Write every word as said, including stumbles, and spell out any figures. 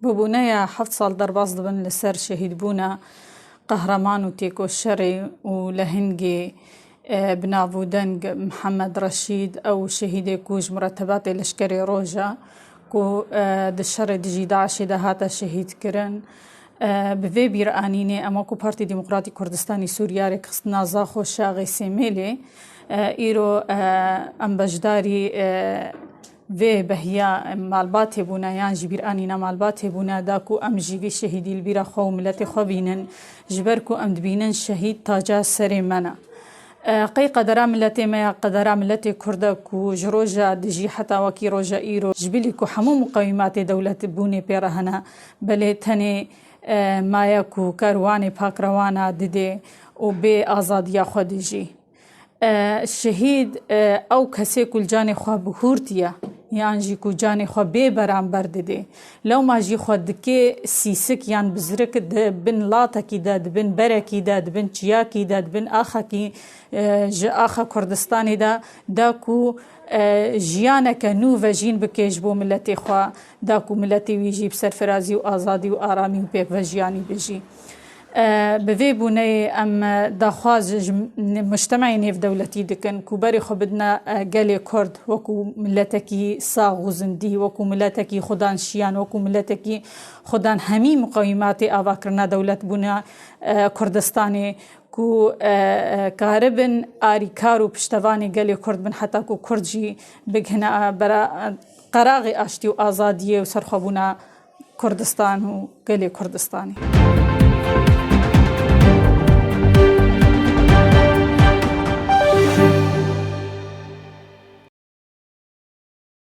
Bi bûneya heft sal derbas dibin li ser şehîdbûna qehreman û têkoşerê û lehingê, e, bi nav û deng Mihemed Reşîd, ew şehîdê ku ji muretebatê leşkerê Roja ku, e, di şerê dijî DAIŞê de hate şehîdkirin. E, bi vê bîranînê em wekû Partî Demokratîk Kurdistanî Sûriya Rêkxistina Zaxo Şaxê Sêmêlê, e, îro, e, em beşdarî, e, vê behiya malbatê bûne yan jî bîranîna malbatê bûne da ku em jî vî şehîdî li bîra xwe û miletê xwe bînin, ji ber ku em dibînin şehîd taca serê me ne. E, qey qedera miletê me ya qedera miletê Kurd e ku ji roja dijî heta wekî roja îro ji bilî ku hemû muqewîmatê dewletbûnê pê re hene, belê tenê, e, maye ku karwanê pakrewana didê û bê azadiya xwe dijî. E, şehîd, e, ew kesê ku li canê xwe bihûrtiye, yan jî ku canê xwe bê beramber didê. Lewma jî xwe dikê sîsik yan bizrik di bin latekî de, di bin berekî de, di bin çiyakî de, di bin axekî, e, ji axa Kurdistanê de, da ku, e, jiyaneke nû vejîn bike ji bo miletê xwe, da ku miletê wî jî bi serfirazî û azadî û aramî û pêkvejiyanî bijî. E, bi vê bûneyê em, e, daxwaz ji m-, mujtemeyê nêvdewletî dikin ku berê xwe bidine, e, gelê Kurd wekû miletekî sax û zindî, wekû miletekî xudan şiyan, wekû miletekî xudan hemî muqewîmatê avakirina dewletbûna, e, Kurdistanê ku, e, e, karibin arîkar û piştevanê gelê Kurd bin heta ku Kurd jî bigihine, e, bera, e, qeraxê aştî û azadiyê û serxwebûna Kurdistan û gelê Kurdistanê.